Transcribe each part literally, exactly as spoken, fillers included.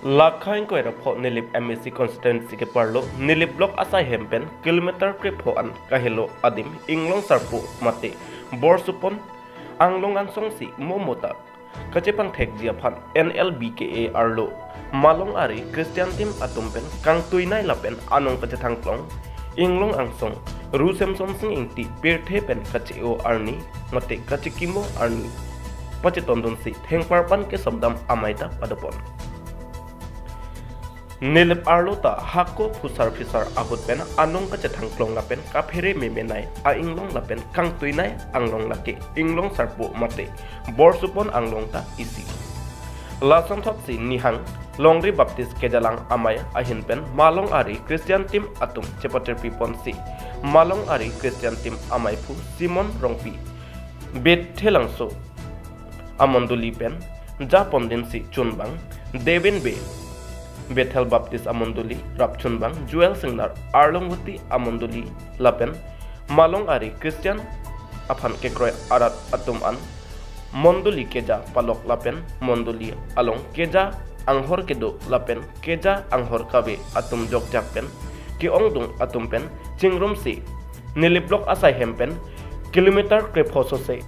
Lakha ingkoi ra pho Nilip M A C constituency keparlo Nilip block asai hem pen kilometer krepho an kahelo adim Inglong Sarpo mate Borsupon Anglong angsong si mo mo ta kachepangthekji aphan N L B K A arlo Malong ari Christian tim atum pen kangtuinei lapen anong kachethangklong Inglong angsong Ru Semson Sing Ingti pirthe pen kache-o arni mate kachekimo arni pachetondunsi thengparpan kesomdam amei ta padopon. Nilip arlo ta hako phusar phisar ahut pen anong kachethangklong lapen kaphere memenei a-inglong lapen kangtuinei anglong lake Inglong Sarpo mate Borsupon Anglong ta isi. Lasonthotsi nihang Longri Baptist Kejalang amei ahin pen Malong ari Christian tim atum chepatirpiponsi Malong ari Christian tim ameiphu Simon Rongpi Bethel Langso amondoli pen japondinsi chunbang Devin Bey Bethel Baptist amondoli rap chunbang Joel Singnar Arlongvoti amondoli lapen Malong ari Christian aphan kekroi arat atum an mondoli keja palok lapen mondoli along keja anghor kedo lapen keja anghor kave atum jokjak pen ke-ongdung atum pen chingrumsi Nilip block asai hem pen kilometer krepho sose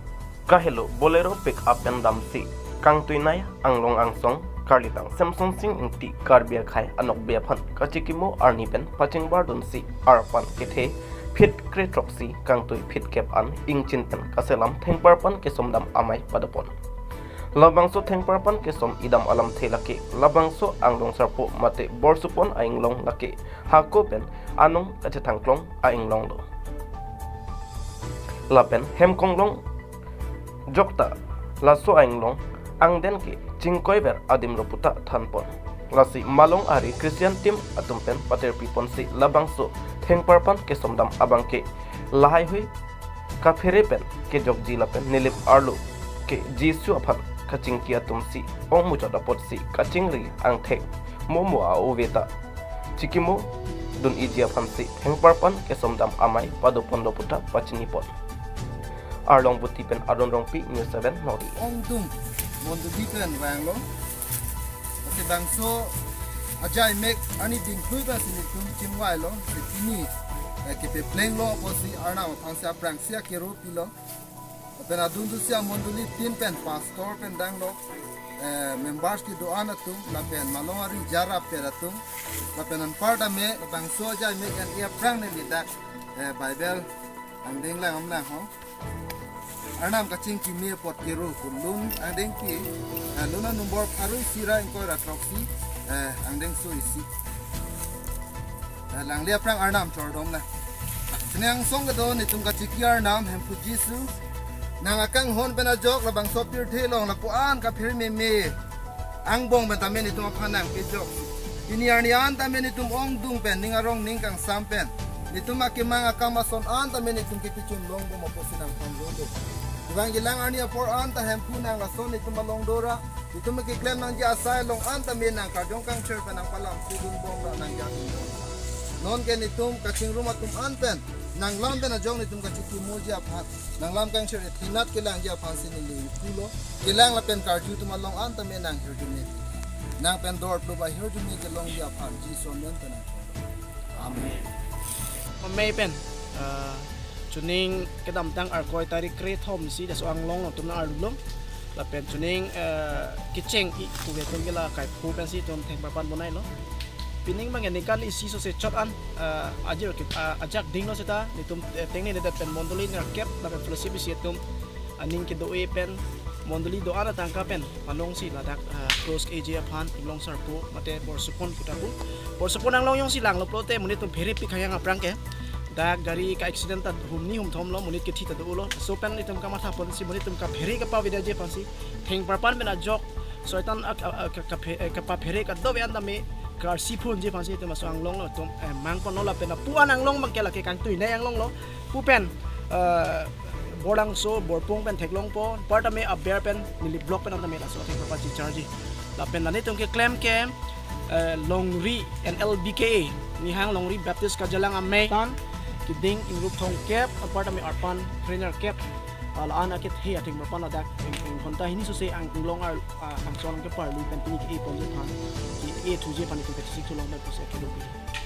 kahelo Bolero pick up pen damsi kangtuinei anglong angsong karlitang Semson Sing Ingti Karbi akhei anokbe aphan kachekimo arni pen pachingbardunsi arpan kethe phit krethroksi kangtui phit kep an ingchin pen kaselam thengparpan kesomdam amei padopon. Labangso thengparpan kesom idam alamthe lake labangso Anglong Sarpo mate Borsupon a-inglong lake hako pen anong kachethangklong a-inglong lo. Lapen hem konglong jokta laso a-inglong angden ke chingkoiver adim ro puta thanpon. Lasi Malong ari Christian tim atum pen patirpiponsi labangso thengparpan kesomdam abangke lahaihui kaphere pen kejokji lapen Nilip arlo ke Jisu aphan kachingki atumsi ongmuchot apotsi kachingri angthek mo mo a-ove ta chekimo dun-iji aphansi thengparpan kesomdam amei padopon do puta pachinipon. Arlongvoti pen Arun Rongpi, News seven, Nori. Ongdung mondoli pen vanglo. Lasi bangso ajai mek ani dingthui pensi nelitum chingvailo. Lasi pini, eh, kepeplenglo apotsi Arnam aphansi aphrangsi akero pilo. Lapen adundunsi amondoli tin pen pastor pen danglo, eh, members kedo-an atum, lapen Malong ari jarap per atum, lapen anparta me, bangso ajai mek an aphrang neli dak, eh, Bible angdeng lang amlang ho. Arnam kachingki me apot kero kulun angdengpi, eh, lun a-number pharo isi ra ingkoi ra throksi, eh, angdengso isi. Eh, langli aphrang Arnam chordom na. Sining angsong kedo nelitum kachingki Arnam Hemphu Jisu. Nang akanghon pen ajok labangso pirthe along lapu-an kaphere meme angbong pen tame nelitum aphan nangkejok. Pini arni an tame nelitum ongdung pen ning arong ning kangsam pen nelitum akemang akam ason an tame nelitum kepichun longbom apotsi nangphan rolo. Kevang kelang arni apor an ta Hemphu nang lason nelitum along dora. Nelitum keklem nangji asai along an tame nang karjong kangcher pen nangpalam sudun bom ra nang jadun bom. Nonke nelitum kachingrum atum an pen nang lam pen ajok nelitum kachingki moji aphan, nang lam kangcher thinat kelangji aphansi neli ingpulo. Kelang lapen karju atum along an tame nang hirjume, nang pen dor pluba hirjume kelongji aphan Jisu amen pen nang. Amen. Amei pen, ah, chuning kedamtang Arkoi tarik krethom si laso anglong nangtum nang-arlulong. Lapen chuning, eh, kecheng-i kuve atum ke la kaiphu pensi itum thengparpan bonailo. Pining bang ningkan isi sose chot an, eh, ajir ke, ah, ajak dinglo seta, nelitum, eh, tengne nedet pen mondoli nerkep, lapen fellowship isi atum, aning kedo-e pen, mondoli do-an atangka pen, panongsi ladak, eh, cross A J aphan, Inglong Sarpo, mate Borsupon pu ta pu. Borsupon anglong jongsi langlo pulote, monit atum phere pik hayang aphrang ke. Dak gari ka-accident ta humni humthom lo, monit kethi ta dolo. Laso pen nelitum kamathaponsi, monit atum kaphere kapavedaji aphansi. Thengparpan pen ajok, soitan ak-, a-, a-, ka-, kaphe-, eh, kapaphere kadove an tame, karsi phunji aphansi nelitum laso anglong nangtum, eh, mangponlo lapen lapu-an anglong abangke lake kangtuinei anglong lo. Pu pen, eh, Borlangso, Borpung pen theklongpo, anparta me aber pen, Nilip block pen an tame laso thengparpan chicharji. Lapen la nelitum keklem ke, eh, Longri N L B K A, nihang Longri Baptist Karjalang amei tan, keding ingrup thomkep, anparta me arpan krenerkep. Ah, la-an akethe athengno aphan ladak eng, eng ghonta hini sose ang inglong ar, ah, angson keparlu pen pini ke-e ponji aphan, ke-e thuji aphan itum kachesik thu long pen pusi kedo pi.